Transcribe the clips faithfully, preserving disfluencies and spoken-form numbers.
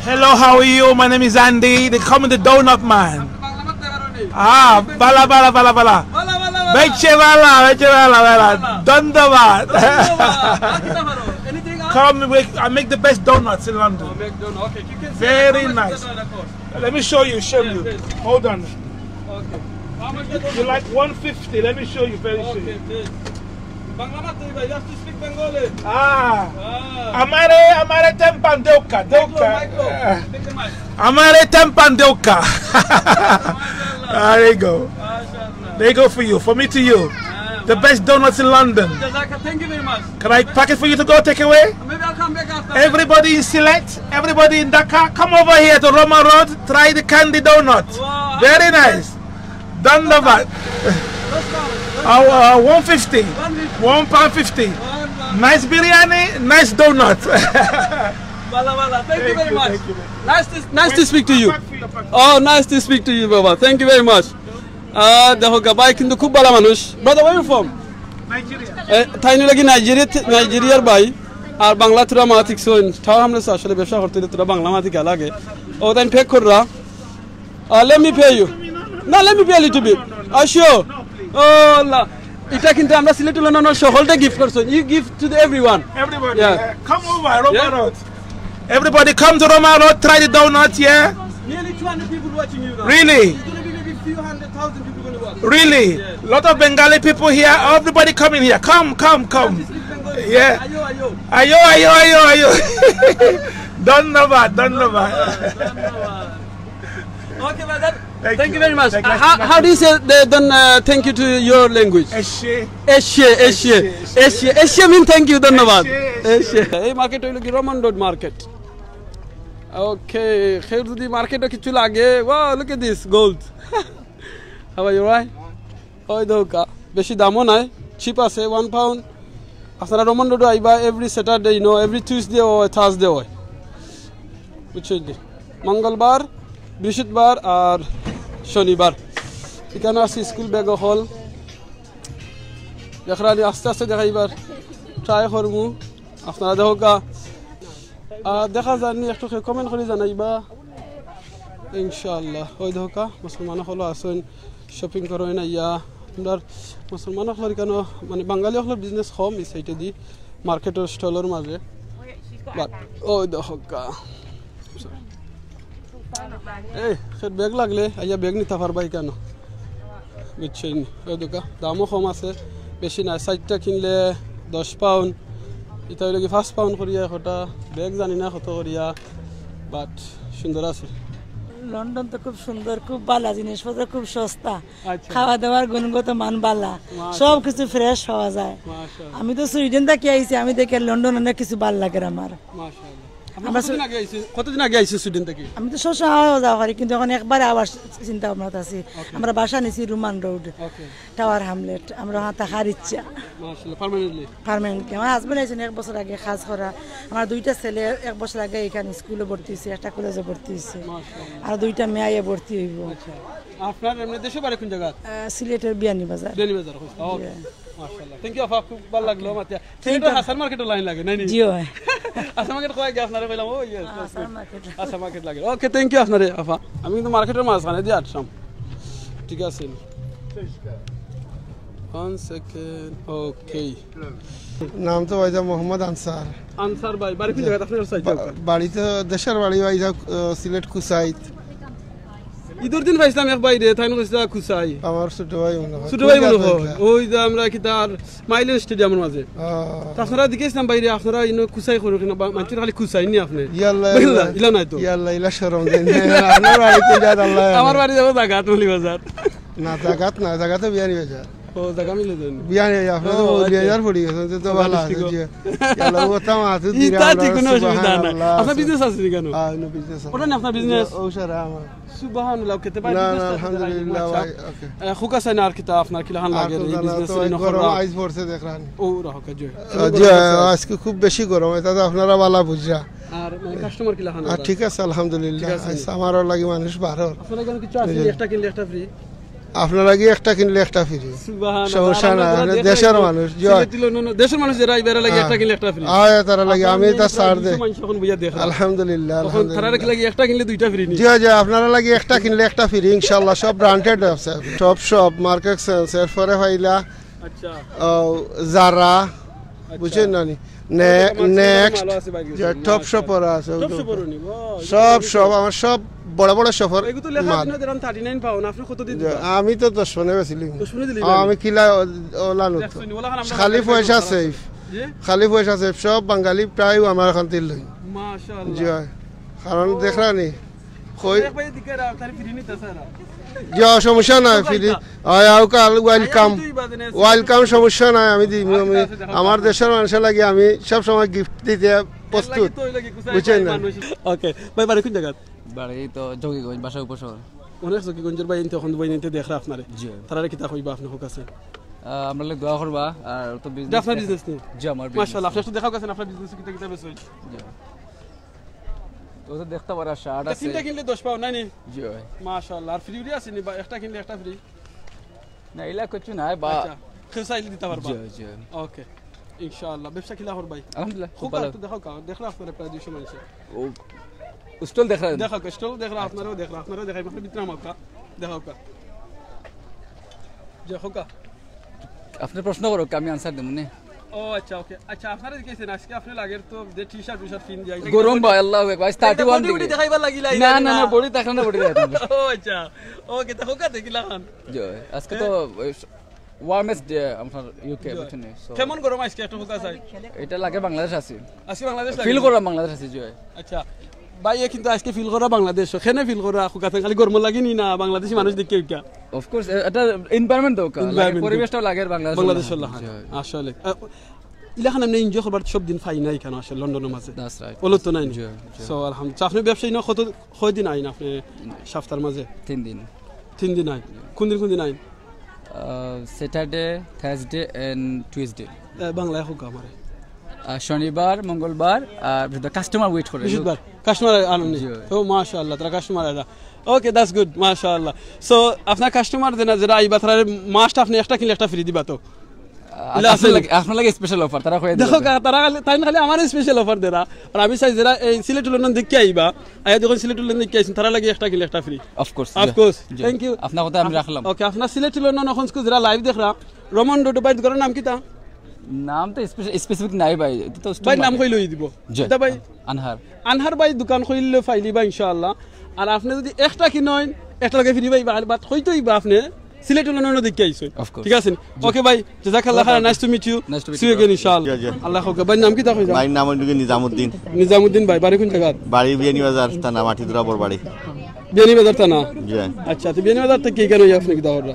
Hello, how are you? My name is Andy. They call me the Donut Man. Ah, bala, bala, bala, bala. Beche bala, beche bala, bala. Dondobad. Come, we, I make the best donuts in London. Very nice. Let me show you, show you. Hold on. You like one fifty? Let me show you very soon. Bangla মাত তুই ভাই, just speak Bengali. Ah. Ah. Amare, amare ten pound deuka, deuka. Amare ten pound deuka. There you go. There you go for you, for me to you. The best donuts in London. Thank you very much. Can I pack it for you to go take away? Maybe I'll come back after. Everybody in Sylhet, everybody in Dhaka, come over here to Roma Road, try the candy donut. Very nice. Dondobad. Uh, uh, one fifty. One pound fifty. Nice biryani, nice donut. Bala, bala. Thank you very much. Nice to, nice to speak to you. Oh, nice to speak to you, Baba. Thank you very much. আহ, দেখো গা, ভাই কিন্তু খুব ভালা মানুষ। Brother, where you from? তাইন লাগি Nigeria the-, নাইজেরিয়ার ভাই। আর বাংলা থুড়া মাত হিকছইন। ঠাওর হামলে আসলে ব্যবসা করতে অইলে থুড়া বাংলা মাত হিকা লাগে। ও, তাইন pack কররা। Uh, let me pay you. No, let me pay a little bit. Uh, sure. Oh, Allah. ইটা কিন্তু আমরা সিলেটি লন্ডনর সকলরে gift করছি। You give to the everyone. Everybody, yeah. Come over, Roma Road. Everybody come to Roma Road, try the donut, yeah? Nearly two hundred people watching you now. Really? It's gonna be maybe few hundred thousand people gonna watch. Really? Yeah. Lot of Bengali people here. Everybody coming here. Come, come, come. Yeah. Ayo, ayo. Ayo, ayo, ayo, ayo. Dondobad, dondobad. Okay, brother. Thank you very much. Thank you. Uh, how, how do you say the, then, uh, thank you to your language? Eshe. Eshe, eshe, eshe, eshe, eshe mean thank you, ধন্যবাদ। Eshe, eshe. Eshe। এই মার্কেট অইলো গি Roman Road market। Okay, কেউর যদি মার্কেটো কিছু লাগে, wow, look at this, gold. How are you, right? ওই দেখো গা, বেশি দামও নাই, cheap আছে, one pound। আপনারা Roman Road আইবা, every Saturday, you know, every Tuesday or Thursday হয়, বুঝছো নি? মঙ্গলবার, বৃহস্পতিবার আর শনিবার। ইখানো আছে school bag অকল। দেখরানি আস্তে আস্তে দেখাইবার try করমু। আপনারা দেখো গা, আহ, দেখা যার নি, একটু কেউ comment করি জানাইবা। ইনশাআল্লাহ। ওই দেখো গা, মুসলমান অকল আছইন, shopping করইন আইয়া। আমরার মুসলমান অকলর ইখানো, মানে, বাঙালি অকলর business কম ই সাইডেদি, মার্কেটর stallর মাঝে। But ওই দেখো গা। এই, কেউর bag লাগলে আইয়া bag নিতা পারবা ইখানো। বুঝছইন নি? ওই দেখো গা, দামও কম আছে, বেশি না। চাইরটা কিনলে দশ pound, ইটা অইলো গি পাঁচ pound করিয়া একটা bag, জানি না কত করিয়া, but সুন্দর আছে। লন্ডন তো খুব সুন্দর, খুব ভালা জিনিসপত্র, খুব সস্তা। আচ্ছা। খাওয়া দাওয়ার গুণগত মান ভালা, মাশাআল্লাহ। সব কিছু fresh পাওয়া যায়। মাশাআল্লাহ। আমি তো সুইডেন থাকি আইছি, আমি দেখি লন্ডন অনেক কিছু ভালা লাগের আমার। মাশাআল্লাহ। আপনি আমরা কতদিন সু- আগে আইছেন? কতদিন আগে আইছেন সুইডেন থাকি? আমি তো সবসময় আওয়া যাওয়া করি, কিন্তু এখন একবারে আবার চিন্তা ভাবনাত আছি। Okay। আমরা বাসা নিছি Roman Road, Okay। Tower Hamlet। আমরা ওখানে থাকার ইচ্ছা। মাশাআল্লাহ, permanently? Permanently। আমার husband আইছেন এক বছর আগে কাজ করা। আমার দুইটা ছেলে এক বছর আগে ইখান স্কুলো ভর্তি হইছে, একটা কলেজো ভর্তি হইছে। মাশাআল্লাহ। আর দুইটা মেয়ে আইয়া ভর্তি হইব। আচ্ছা। আপনার এমনি দেশর বাড়ি কোন জাগা? আহ, সিলেটর বিয়ানীবাজার। বিয়ানীবাজার, okay। Yeah। মাশাআল্লাহ। Thank you, আফা, খুব ভালা লাগলো মাতিয়া। সিলেটর হাসান মার্কেটর লাইন লাগে, নায় নি? জি অয়। হাসান মার্কেট কই গিয়া আপনারে কইলাম, ও, yes, yes, Hasan yes। Market. Hasan market লাগে। Okay, thank you আপনারে, আফা। আমি কিন্তু মার্কেটর মাঝখানেদি আটছাম। ঠিক আছে নি? One second, okay। নাম তো ভাইজান মোহাম্মদ আনসার। আনসার ভাই, বাড়ি কোন জাগাত আপনার সাইড? বা-, বাড়ি তো দেশর বাড়ি ভাইজান, আহ, সিলেট কুচাইত। ইদুর দিন পাইছলাম এক ভাইরে, তাইন কইছলা কুচাই। আমার ছোট ভাই মনে হয়। ছোট ভাই মনে হয়। ওই যে আমরা কিতা আর মাইলেন স্টেডিয়ামর মাঝে। আহ। তা আপনারা দেখিছলাম ভাইরে, আপনারা ইনো কুচাই করো কিনা, বা-, মানষর খালি কুচাই নি আপনে? ইয়াল্লা, বুঝলা? ইয়াল্লা। ইলা নাই তো। ইয়াল্লা, ইলা শরম দেন। আপনার বাড়ি কোন জাগাত আল্লাহ জানে। আমার বাড়ি যাবো জাগাত মৌলভীবাজার। না, জাগাত না, জাগাত তো বিয়ানীবাজার। ও, জাগা মিলে যান। বিয়ানীবাজার, আপনি তো ও, আচ্ছা। বিয়ানীবাজার পড়ি গেছেন, তো তো ভালো আছে, জি। ইয়াল্লা, ও তো মাতুর দিরা ইতা আমরা, ঠিক কোনো অসুবিধা নাই। সুবহানাল্লাহ। আপনার business আছে নি কেন? হ্যাঁ, অন্য business আছে। ওটা না আপনার business? ও, সারা আমার। সুবহানাল্লাহ, okay, তে ভাই, না, business না, আছে, আলহামদুলিল্লাহ, আচ্ছা। ভাই, okay। এ, খুক আছে না আর কিতা আপনার কিলাখান আর লাগে, তো এই জানা business তো ভাই, নিয়ে গরম খরলা। আইস পড়ছে দেখরাম। ও, রাখো, কে জয়। আহ, জি, আজকে খুব বেশি গরম, এটা তো আপনারা ভালা বুঝরা। আর, মানে, customer কিলাখান আর ওরা? ঠিক আছে, আলহামদুলিল্লাহ। ঠিক আছে। আইস আমারও লাগি মানুষ বাড়র। আপনারা এখানে কিছু আছে নি? জি। একটা কিনলে একটা free? আপনার লাগি একটা কিনলে একটা ফ্রি। সুবহানাল্লাহ। সমস্যা নাই, আমরা দেশের মানুষ, জি। সিলেটি লন্ডন, দেশের মানুষ যারা আইবা, এরা লাগি একটা কিনলে একটা ফ্রি। আয়, তারা লাগি আমি এটা ছাড় দেই। মানুষ এখন বইয়া দেখরা। আলহামদুলিল্লাহ, তখন আলহামদুলিল্লাহ। তারার লাগি একটা কিনলে দুইটা ফ্রি নি? জি, জি, আপনার লাগি একটা কিনলে একটা ফ্রি, ইনশাআল্লাহ। সব ব্র্যান্ডেড আছে, সব মার্কেট সেন্স, এরপরে পাইলা আচ্ছা। ও, Zara, আচ্ছা। বুঝছেন না নি? নে-, ওই তো আমার Next, ভালো আছে ভাই, যে মাশাআল্লাহ। Top shop-ও আছে, ওই তো। Top shop-ও নি, ও, সব, সব, আমার সব বড় বড় shop-র এগুলো তো লেখা মাল। আপনি দিলাম thirty nine pound, আপনি কত দিয়ে দিবা? আমি তো দশ pound-এ বেচিলি। দশ pound-এ দিলি? আমি কিলা ও-, ওলা নতুন। দেখছেন, ওলা খান আমরা খালি বাঙালি পয়সা খারাপ আছে। Safe। জি? খালি পয়সা safe, সব বাঙালি প্রায় আমার এখান থেকে লই। মাশাআল্লাহ। জি হয়। কারণ দেখরা নি, কই এক ভাই দিকে রাখ, তার ফ্রি নিতে স্যার। জি, সমস্যা নাই, ফ্রি। আয়, আউকা, welcome। Welcome, সমস্যা নাই, আমি দিমু, আমি, আচ্ছা, আচ্ছা, দেখো, আমার দেখো। দেশের মানুষের লাগি আমি সব সময় gift দিতে প্রস্তুত। লাগে তো, ওই লাগে, কুসাই বুঝছেন ভাই না? মানুষ। OK, ভাই, বাড়ি কোন জায়গা? বাড়ি তো জকিগঞ্জ, বাসা উপশহর। অনেক জকিগঞ্জের ভাই, ইনতে এখন ভাই, ইনতে দেখরা আপনারে। জি। তারারে কিতা কইবা আপনি হোক আছে? আহ, আমরা লাগি দোয়া করবা, আর তো এটা আপনার business। Business নি? জি, আমার business। মাশাআল্লাহ, আপনি একটু দেখাও গেছেন, আপনার business কিতা কিতা বেচছেন? জি। ও তো দেখতে পারা shirt এটা আছে। তিনটা কিনলে দশ pound, নাই নি? জি ভাই। মাশাআল্লাহ। আর ফ্রি উরি আছে নি? বা একটা কিনলে একটা ফ্রি? না, এলা কিছু নাই, বা আচ্ছা, কেউ চাইলে দিতে পারবা? জি, জি। OK, ইনশাআল্লাহ। ব্যবসা কিলা হর ভাই? আলহামদুলিল্লাহ, খুব খুব ভালো। একটু দেখাও কা, দেখরা আপনারে প্রায় দুইশো মানুষে। ও, stall দেখরা? দেখাও কা, stall দেখরা, আপনারেও দেখরা, আপনারেও দেখাই, আপনার ভিতরে আমাকা, দেখাও কা। জি, হোকা। আপনি প্রশ্ন করো, আমি answer দেবো নে। ও আচ্ছা, OK। আচ্ছা, আপনারা দেখেছেন আজকে আপনি লাগের তো যে T-shirt, T-shirt পিন দিয়া, এটা কি গরম ভাই, আল্লাহু আকবার, আজ এটা thirty one body, body degree। দেখাইবার লাগিলা, না, না, না, না। Body দেখানো, body দেখানো। ও আচ্ছা, OK, তা হোকা দেখিলা খান। জি, আজকে তো ওই warmest day আপনার UK, জি। বুঝছেন নি? So কেমন গরম আজকে একটু হোকা চাই? এটা লাগে বাংলাদেশ আছি। আজকে বাংলাদেশ লাগে? Feel করা বাংলাদেশ আছি, জি। আচ্ছা, ভাই, এ কিন্তু আজকে feel করা বাংলাদেশ। কেনে feel করা? খালি গরম লাগেনি না, বাংলাদেশি মানুষ দেখে এটা। Of course, এ-, এটা environment দরকার, লাগে environment পরিবেশটাও লাগে বাংলাদেশ বাংলাদেশ লাগে। লাগে, হ্যাঁ, জি। আসলে। আহ, ইলাখান আপনি enjoy করবার সব দিন পাই না এখানে আসলে লন্ডনের মাঝে। That's right। ওলো তো নাই নি? জি, জি। So, আলহামদুলিল্লাহ। আপনি ব্যবসায়ী না, কত, কয়দিন আইন আপনি সপ্তাহের মাঝে? তিন দিন। তিন দিন আইন। কোন দিন, কোন দিন আইন? আহ, Saturday, Thursday and Tuesday। এ, বাংলায় হোক আমারে। আহ, শনিবার, মঙ্গলবার, আর বৃহস্পতিবার customer wait করে। বৃহস্পতিবার customer আননি? জি। ও, মাশাআল্লাহ, তারা customer আইরা। OK, that's good, মাশাআল্লাহ। So, আপনার customer যেনা, যেরা আইবা, তারা must আপনি একটা কিনলে একটা free দিবা তো? আহ, ইলা আছে আপনার নি? লাগি, আপনার লাগি special offer, তারা কইয়া দেখো দিবা। কা-, তারা খালি, তাই না খালি আমার special offer দেরা। আর আমি চাই যেরা এই সিলেট লন্ডন দেখে আইবা, আইয়া দেখুন সিলেট লন্ডন দেখে আইছেন, তারা লাগি একটা কিনলে একটা free। Of course, of course। G. Thank you। আপনার কথা আমি আপ-, রাখলাম। OK, আপনার সিলেট লন্ডন এখন যেরা live দেখরা, রমন ডোডো ভাইর দোকানের নাম কিতা? নাম তো স্পে-, specific নাই ভাই, এটা তো ভাই, নাম কইলে অই দিব। জি। এটা ভাই? আনহার। আনহার ভাই দোকান কইলে পাইলিবা ইনশাআল্লাহ। আর আপনি যদি একটা কিনইন, একটা লগে free পাইবা, আর বাদ কইতে অইবা আপনি সিলেট লন্ডন দেখে আইছেন। Of course। ঠিক আছে নি? জি। OK ভাই, জাযাকাল্লাহ খাইরান, nice to meet you। Nice to meet you। See you again ইনশাআল্লাহ। জি, জি। আল্লাহ হাফেজ। ভাই, নাম কিতা কইরা? ভাইর নাম অইল গি নিজামুদ্দিন। নিজামুদ্দিন ভাই, বাড়ি কোন জায়গা? বাড়ি বিয়ানীবাজার থানা, মাটিদুরা বড়বাড়ি। বিয়ানীবাজার থানা? জি। আচ্ছা, তো বিয়ানীবাজার থাকি কেনে আপনি কিতা কররা?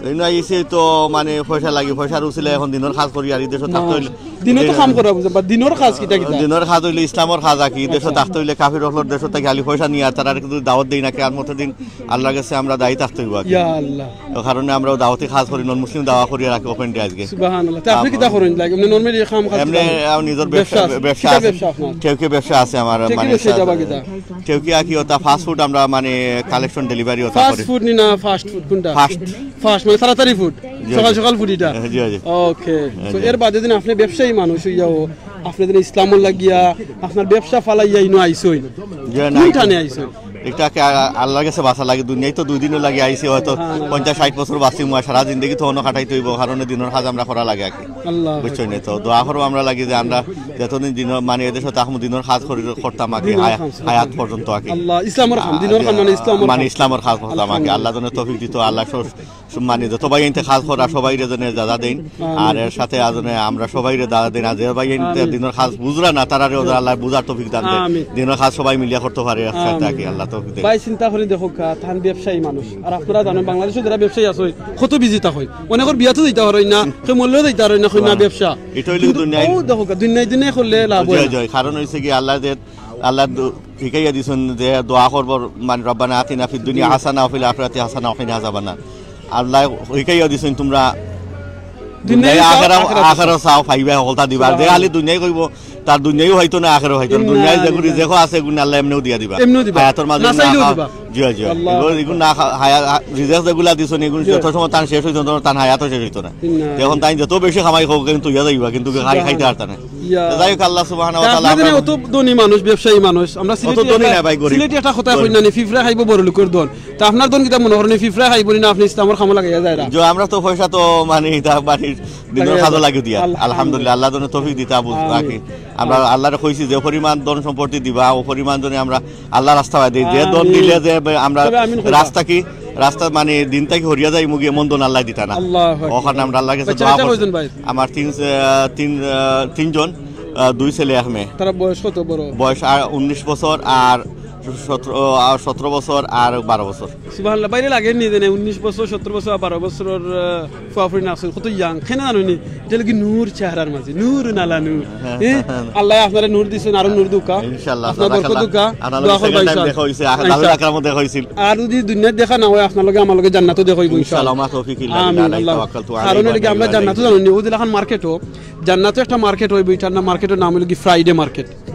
এই না, এসে তো মানে পয়সা লাগে, পয়সার উসিলে এখন দিনর কাজ করি আর এই দেশো থাকতে অইলে দিনর তো কাম করা বুঝে, বা দিনর কাজ কিতা কিতা? দিনর কাজ অইলে ইসলামর কাজ আর কি, এই দেশো আচ্ছা। থাকতে অইলে কাফির অকলর দেশো থাকি খালি পয়সা নিয়া আর তারারে কিন্তু দাওয়াত দেই না, কিয়ামতর দিন আল্লাহর গেছে আমরা দায়ী থাকতে অইবো আর কি। ইয়া আল্লাহ। ও কারণে আমরা দাওয়াতি কাজ করি, non-Muslim দাওয়া করি আর কি open day আজকে। সুবহানাল্লাহ। তে আপনি কিতা করেন? Like, এমনি normally কাম কাজ এমনি কিতা করেন? আমার নিজের ব্যবসা, ব্যবসা, ব্যবসা কিতা আছে। ব্যবসা আপনার? ঠেউকি ব্যবসা আছে আমার, ঠেউকি মানে ব্যবসা, এটা বা কিতা? ঠেউকি আর কি ওটা fast food আমরা মানে collection delivery ওটা fast করি। Food নি না fast food কোনটা? Fast। Fast মানে তাড়াতাড়ি food, জি, সকাল জি। সকাল food এটা? জি, জি। OK। জি, So জি। এর বাদে দিন আপনি ব্যবসায়ী মানুষ অইয়াও, আপনি দিন ইসলামর লাগিয়া, আপনার ব্যবসা ফালাইয়া ইনো আইছইন। জি, না। কোন টানে আইছইন? এটা কি আ-, আল্লাহর গেছে বাঁচা লাগে, দুনিয়ায় তো দুই দিনও লাগে আইছি, হয়তো হ্যাঁ, না। পঞ্চাশ ষাট বছর বাঁচিমু, আর সারা জিন্দেগি তো অন্য কাটাইতে অইবো, কারণে দিনর কাজ আমরা করা লাগে আর কি। আল্লাহ। বুঝছইন নি? তো দোয়া করবো আমরা লাগি যে আমরা যতদিন দিনর, মানে, এদেশো থাকমু, দিনর কাজ করি, করতাম আর কি, দিনর হায়া-, কাজ। হায়াত পর্যন্ত আর কি। আল্লাহ, ইসলামর কাম, দিনর কাম মানে ইসলামর মানে কাম। ইসলামর কাজ করতাম আর কি। আলহামদুলিল্লাহ। আল্লাহ যেন তৌফিক দিত, আল্লাহ স-, সম্মানিত সবাই ইনতে কাজ করা সবাইরে যেন দাদা দেন। আমিন। আর এর সাথে আজনে আমরা সবাইরে দাদা দেন, আর যে ভাই ইনতে আমিন। দিনর কাজ বুঝরা না, তারারে ওদের আল্লাহ বুঝার তৌফিক দান দেন। আমিন। দিনর কাজ সবাই মিলিয়া করতে পারে, একসাথে আমিন। থাকি, আল্লাহ তৌফিক দেন। ভাই, চিন্তা করি দেখো কা, তান ব্যবসায়ী মানুষ। আর আপনারা জানেন, বাংলাদেশো যারা ব্যবসায়ী আছে, কত busy তা হয়। অনেকর বিয়াতো যাইতা পারইন না, কেউ মরলেও যাইতা পারইন না, কই না না। ব্যবসা। এটা হইলে কিন্তু দুনিয়ায় ও দেখো কা, দুনিয়ায় দিনে করলে লাভ হয় জয় না। জয়, কারণ হইছে কি আল্লাহ যে, আল্লাহ দু-, শিখাইয়া দিছেন যে দোয়া করবো, মানে, "রব্বানা আতিনা ফিদ দুনিয়া হাসানা ওয়া ফিল আখিরাতি হাসানা ওয়া কিনা আযাবান্নার।" আল্লাহ শিখাইয়া দিছেন, "তোমরা দুনিয়ায় দুনিয়ায় চাও, আখেরা-, আখেরাতে চাও।" আখেরা চাও, পাইবা, হকলতা দিবা।" আর যে সুবহানাল্লাহ। খালি দুনিয়ায় কইবো, তার দুনিয়াও হইতো না, আখেরাতও হইতো না। ইন্না দুনিয়ায় যেগুন লিল্লাহি। রিজেকও আছে, এগুন আল্লায় এমনেও দিয়া দিবা। এমনেও দিবা। হায়াতর মাঝে না চাইলেও দিবা। জি, জি। আল্লাহু আকবার। এগুন না খা-, হায়া-, রিজেক যেগুলা দিছইন, এগুন জি। যত সময় তান শেষ হইতো না, তান হায়াতও শেষ হইতো না। ইন্না এখন তাইন যত বেশি কামাই করউক, কিন্তু ইয়া যাইবা, কিন্তু খাই-, খাইতে পারতা না। ইয়া। যাই হোক, আল্লাহ সুবহানাহু ওয়া তা তাআলা আপনার জন্য আপনার অত ধনী মানুষ, ব্যবসায়ী মানুষ। আমরা সিলেটি অত ধনী একটা, না ভাই, গরিব। সিলেটি একটা কথা কই না নি, ফিফড়ায় খাইবো বড় লোকর ধন। তা আপনার ধন কিতা মনে করইন, ফিফড়ায় খাইবো নি, না আপনি ইসলামর কামো লাগাইয়া যাইরা? জি, আমরা তো পয়সা তো মানে ইতা বাড়ির দিনর কাজো লাগিয়া দিয়া। আলহামদুলিল্লাহ। আলহামদুলিল্লাহ, আল্লাহ যেন তৌফিক দিতা বুঝ-, আমিন। রাখি। আমরা আল্লাহরে কইছি যে পরিমাণ ধন সম্পত্তি দিবা, ও পরিমাণ ধনে আমরা আল্লাহর রাস্তা বাদে যে ধন আমিন। দিলে যে বে-, আমরা তবে আমিন কইবা। রাস্তা কি, রাস্তা মানে দিন থাকি হরিয়া যাইমুগি, এমন ধন আল্লাহ দিতা না। আল্লাহু আকবার। ওখানে আমরা আল্লাহর কাছে বাচ্চা দোয়া কাচ্চা করছি। কয়জন ভাই? আমার তিন, আহ, তিন, আহ, তিনজন, আহ, দুই ছেলে এক মেয়ে। তারা বয়স কত বড়? বয়স আর উনিশ বছর আর সতেরো, আহ, সতেরো বছর আর বারো বছর। সুবহানাল্লাহ, বাইরে লাগে নি জানে, উনিশ বছর, সতেরো বছর আর বারো বছরর, আহ, ফুয়াফুরি নাচইন, কত young, কেনে জানো নি? ইটা লাগি নূর চেহারার মাঝে, নূর নালা নূর। হ্যাঁ? আল্লাহ আপনারে নূর দিছইন, আরো নূর দেউক্কা। ইনশাআল্লাহ, আপনার বরকত দেউক্কা। আপনার দোয়া লগে করবা second time ইনশাআল্লাহ। দেখা হইছে, আ-, দারুল ইনশাআল্লাহ। আকরামও দেখা হইছিল। আর যদি দুনিয়াত দেখা না অয়, আপনার লগে আমার লগে জান্নাতও দেখা হইবো ইনশাআল্লাহ। ইনশাআল্লাহ, মা তৌফিক ইল্লা বিল্লাহ, ইনশাআল্লাহ। আমিন, আলাইহি আল্লাহ। তাওয়াক্কালতু ওয়া কারণ আলাইহি এটা কি আমরা ফাতাওয়াক্কাল জান্নাতও আলাইহি। জানি নি, ওই যে এখন market ও, জান্নাতও একটা market হইবো, ইটার নাম market ও,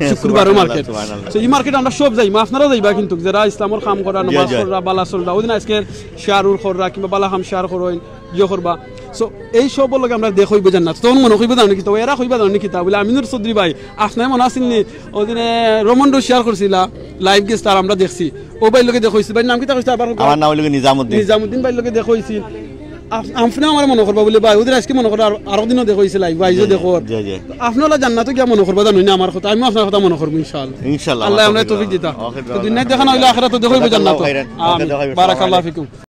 শুক্রবারও সুবহানাল্লাহ, market। সুবহানাল্লাহ। So, এই market আমরা সব যাইমু, আপনারাও যাইবা, কিন্তু যারা ইসলামর কাম করা, জি, নমাজ জি। পড়রা, বালা চলরা, ওই দিন আজকে শেয়ারুর কররা, কিংবা বালা কাম শেয়ার করইন, ইয়ে করবা। So, এই সবর লগে আমরা দেখা হইবো জান্নাত। তখন মনো কইবা জানো নি কিতা, এরা কইবা জানো নি কিতা, বলে, "আমিনুর চৌধুরী ভাই, আপনার মনো আছিল নি? ওই দিনে রমন রো শেয়ার করছিলা, live গেছতা, আর আমরা দেখছি।" ও ভাইর লগে দেখা হইছিল, ভাইর নাম কিতা কইছলা আবার? আমার নাম হইল কি নিজামুদ্দিন। নিজামুদ্দিন ভাইর লগে দেখা হইছিল। আপ-, আপনে আমার মনো করবা বলে, ভাই, ওদের আজকে মনো করো, আর, আরো দিনও দেখা হইছিল, live, আইজও জি, দেখো। জি, জি। আপনে অলা জান্নাতো গিয়া মনো করবা জানো নি আমার কথা, আমিও আপনার কথা মনো করবো ইনশাআল্লাহ। ইনশাআল্লাহ, আল্লাহ মা আমরারে তৌফিক দিতা। তৌফিক দিতা। তো দুনিয়াত দেখা না অইলে আখেরাতো দেখা হইবো জান্নাতো। জাযাকাল্লাহু খাইরান। আমিন। ওকে, দেখা হইবো। বারাকাল্লাহু আসসালামু আলাইকুম। ফিকুম।